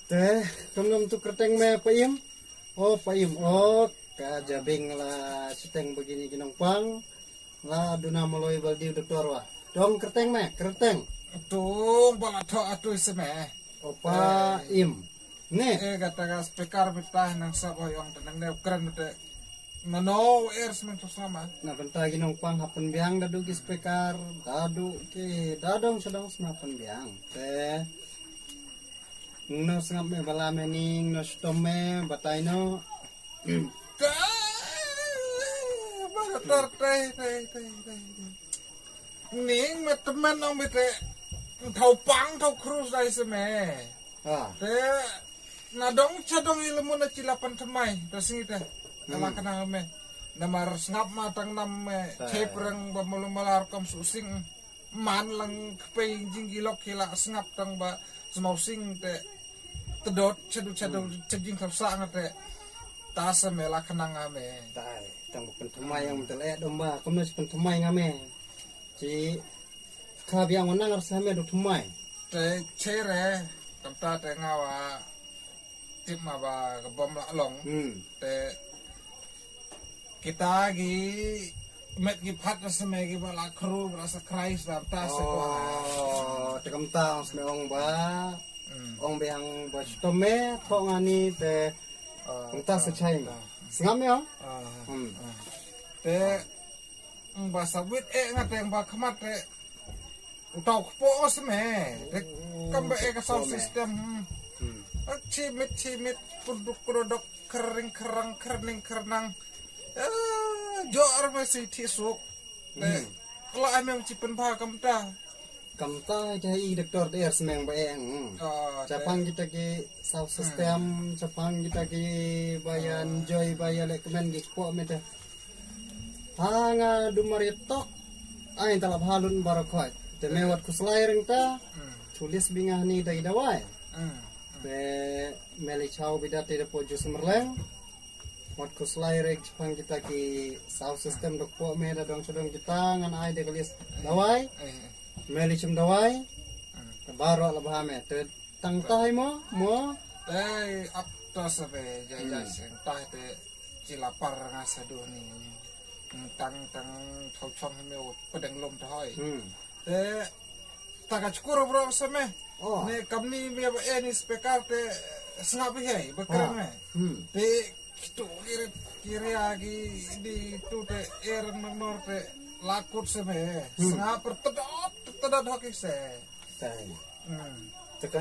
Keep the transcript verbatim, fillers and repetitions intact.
Te, kumno tu kyrteng me, Pa Im? O, Pa Im. O, ka jabieng la shiteng bad kine ki nongpang. La duna maloi baldiu doktor wa. Dong kyrteng me, kyrteng. Tung bala tho atu ise me. O, Pa Im. Ne? Eh, kata ka speaker bita nang sap o yong tenang ne kren te. Nano er semen tu sama. Na bynta ki nongpang hap pynbiang da du ki speaker, da du ki, da dong shadong sma pynbiang. Te, no sngap me bala me ning, no shitom me, batai no. Bala tar tai, tai, tai, tai. Ning me temen ong bite. Thau pang, thau krus dai se me. Ah. Te, na dong cha dong i lemon na chila pan thamai, ta singi te. Ala kana me. Namar sngap ma tang nam me, chep rang ba malu malar kom su sing. Man lang kepei jing gilok kila sngap tang ba smau sing te. Tedot, chadu, chadu, chajing kapsa nga te. Ta se me la kana nga me. Tai, tang ba pen thamai yang tel eh domba, kom na pen thamai nga me. Chi, ka biang wana ngar sa me do thamai. Te chere, kam ta te nga wa tip ma ba ka bom la long. Hmm. Te kita gi met gi phat na seme gi ba la kru ba la sa Christ ba ta se ko. Oh, te kam ta ong seme ong ba. Hmm. Ong biang ba stome, thok ngani te. Oh, kam ta se chai. Ah. Sngam ya? Ah. Hmm. Ah. Te Ong ba sabit eh nga te ong ba khmat te. Utau kpo os me. Te kam ba eh ka sound system. Hmm. Chimit chimit kuduk kudok kering kerang kerning kernang. Eh, jor me si thi suk. Te la me chi pen ba kam ta. Kam ta te i doktor te er semeng ba eh. Hmm. Ah, chapang kita ki sound system, chapang kita ki ba ya enjoy ba ya le kmen ki kpo me te. Ha nga du mar ïa tok. Ai ta la bha lut baroh khoit. Te me wat khuslai reng ta. Chulis bi nga hani da i dawai. Te me li chaw bi da te da po ju smerleng. Wat khuslai reng chapang kita ki sound system dok po me da dong chadong kita ngan ai da kalis dawai. Me li chim dawai. Te baroh la bha me. Te Tang tai mo, mo. Tai ap ta sa be, ja ja seng tai te chi la par nga sa du ni. Tang tang thau chong me u pedeng lum ta hoi. Hmm. Te ta ka chukur bro sa me. Oh. Ne kam ni me ba eh ni speaker te sngap hi hai, ba keren me. Hmm. Te kitu kiri kiri agi di tu te er nor te lakut sa me. Hmm. Sngap per tedot, tedot hoki se. Tai. Hmm.